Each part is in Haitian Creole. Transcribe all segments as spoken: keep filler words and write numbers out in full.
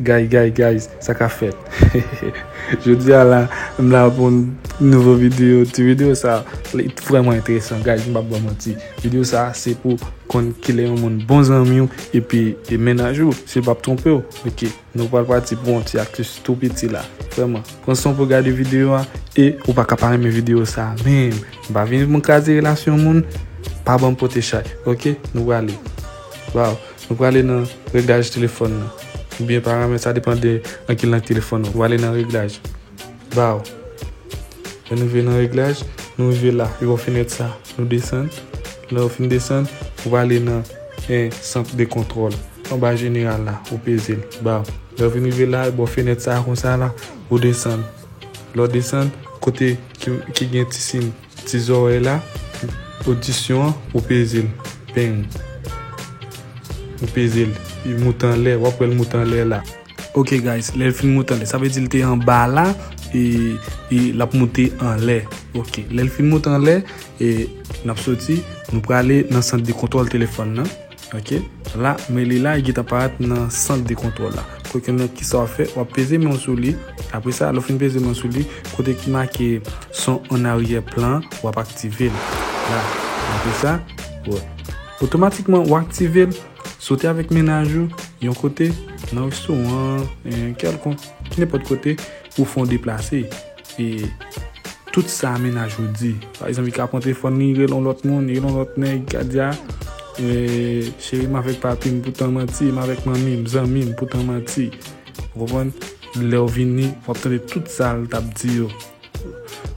Guys, guys, guys, sa k ap fèt? Jodi a la, m la pou yon nouvo videyo. Ti videyo sa, li vrèman enteresan, guys, m p ap ba w manti. Videyo sa, se pou konn kilè yon moun bon zanmi w, epi e mennaj ou, si l p ap twonpe w. Ok, nou pral pati pou yon ti aktis tou piti la. Vrèman, pran san w pou gade videyo a, e ou pa ka pa renmen videyo sa menm. M pa vin pou m kraze relasyon moun, pa ban m pote chay. Ok, nou prale. Wow. Nou prale nan reglaj telefòn nan. Oubyen paramèt, sa depann de an ki lang telefòn ou. Nou prale nan reglaj. Baw. Lè nou rive nan reglaj, nou rive la. Pi bò fenèt sa, nou desann. Lè w fin desann, ou prale nan, eh, sant de kontwòl. Anba jeneral la, ou peze l. Baw. Lè w fin rive la, bò fenèt sa konsa la, ou desann. Lè w desann, kote ki, ki gen ti siy ti zòrèy la, odisyon an, ou peze l. Peng. Ou peze l. Li moute anlè. W ap wè l moute anlè la. Ok, guys, lè l fin moute anlè, sa vle di l te anba la, e, e l ap moute anlè. Ok, lè l fin moute anlè, e n ap soti, nou prale nan sant de kontwòl telefòn nan. Ok, la, men li la, li gentan parèt nan sant de kontwòl la. Kote nan ki sa w ap fè, w ap peze men w sou li. Apre sa, lè w fin peze men w sou li, kote ki make son an aryè plan, w ap aktive l. La, apre sa, wè. Otomatikman, w aktive l, sote avèk mennaj ou, yon kote, nan restoran, eh, kèlkonk, nenpòt kote, ou fè yon deplase. E tout sa mennaj ou di. Pa egzanp, li ka pran telefòn li, rele yon lòt moun, rele yon lòt nèg, li ka di, a, eh, cheri, m avèk papi m, poutan manti, m avèk manmi m, zanmi m, poutan manti. Ou konprann? Lè w vini, w ap tande tout sa l t ap di yo.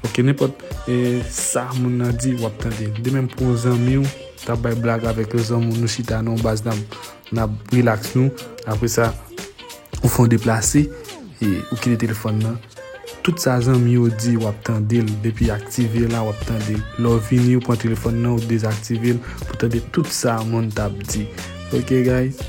Ok, nenpòt, eh, sa moun nan di, w ap tande. De menm pou yon zanmi w, t ap bay blag avèk yon zanmi w, nou chita nan yon baz, n ap, n ap rilaks nou. Apre sa, ou fè yon deplase, e ou kite telefòn nan. Tout sa zanmi yo di, w ap tande l. Depi aktive la, w ap tande l. Lè w vini, ou pran telefòn nan, ou dezaktive l, pou tande tout sa moun t ap di. Ok, guys?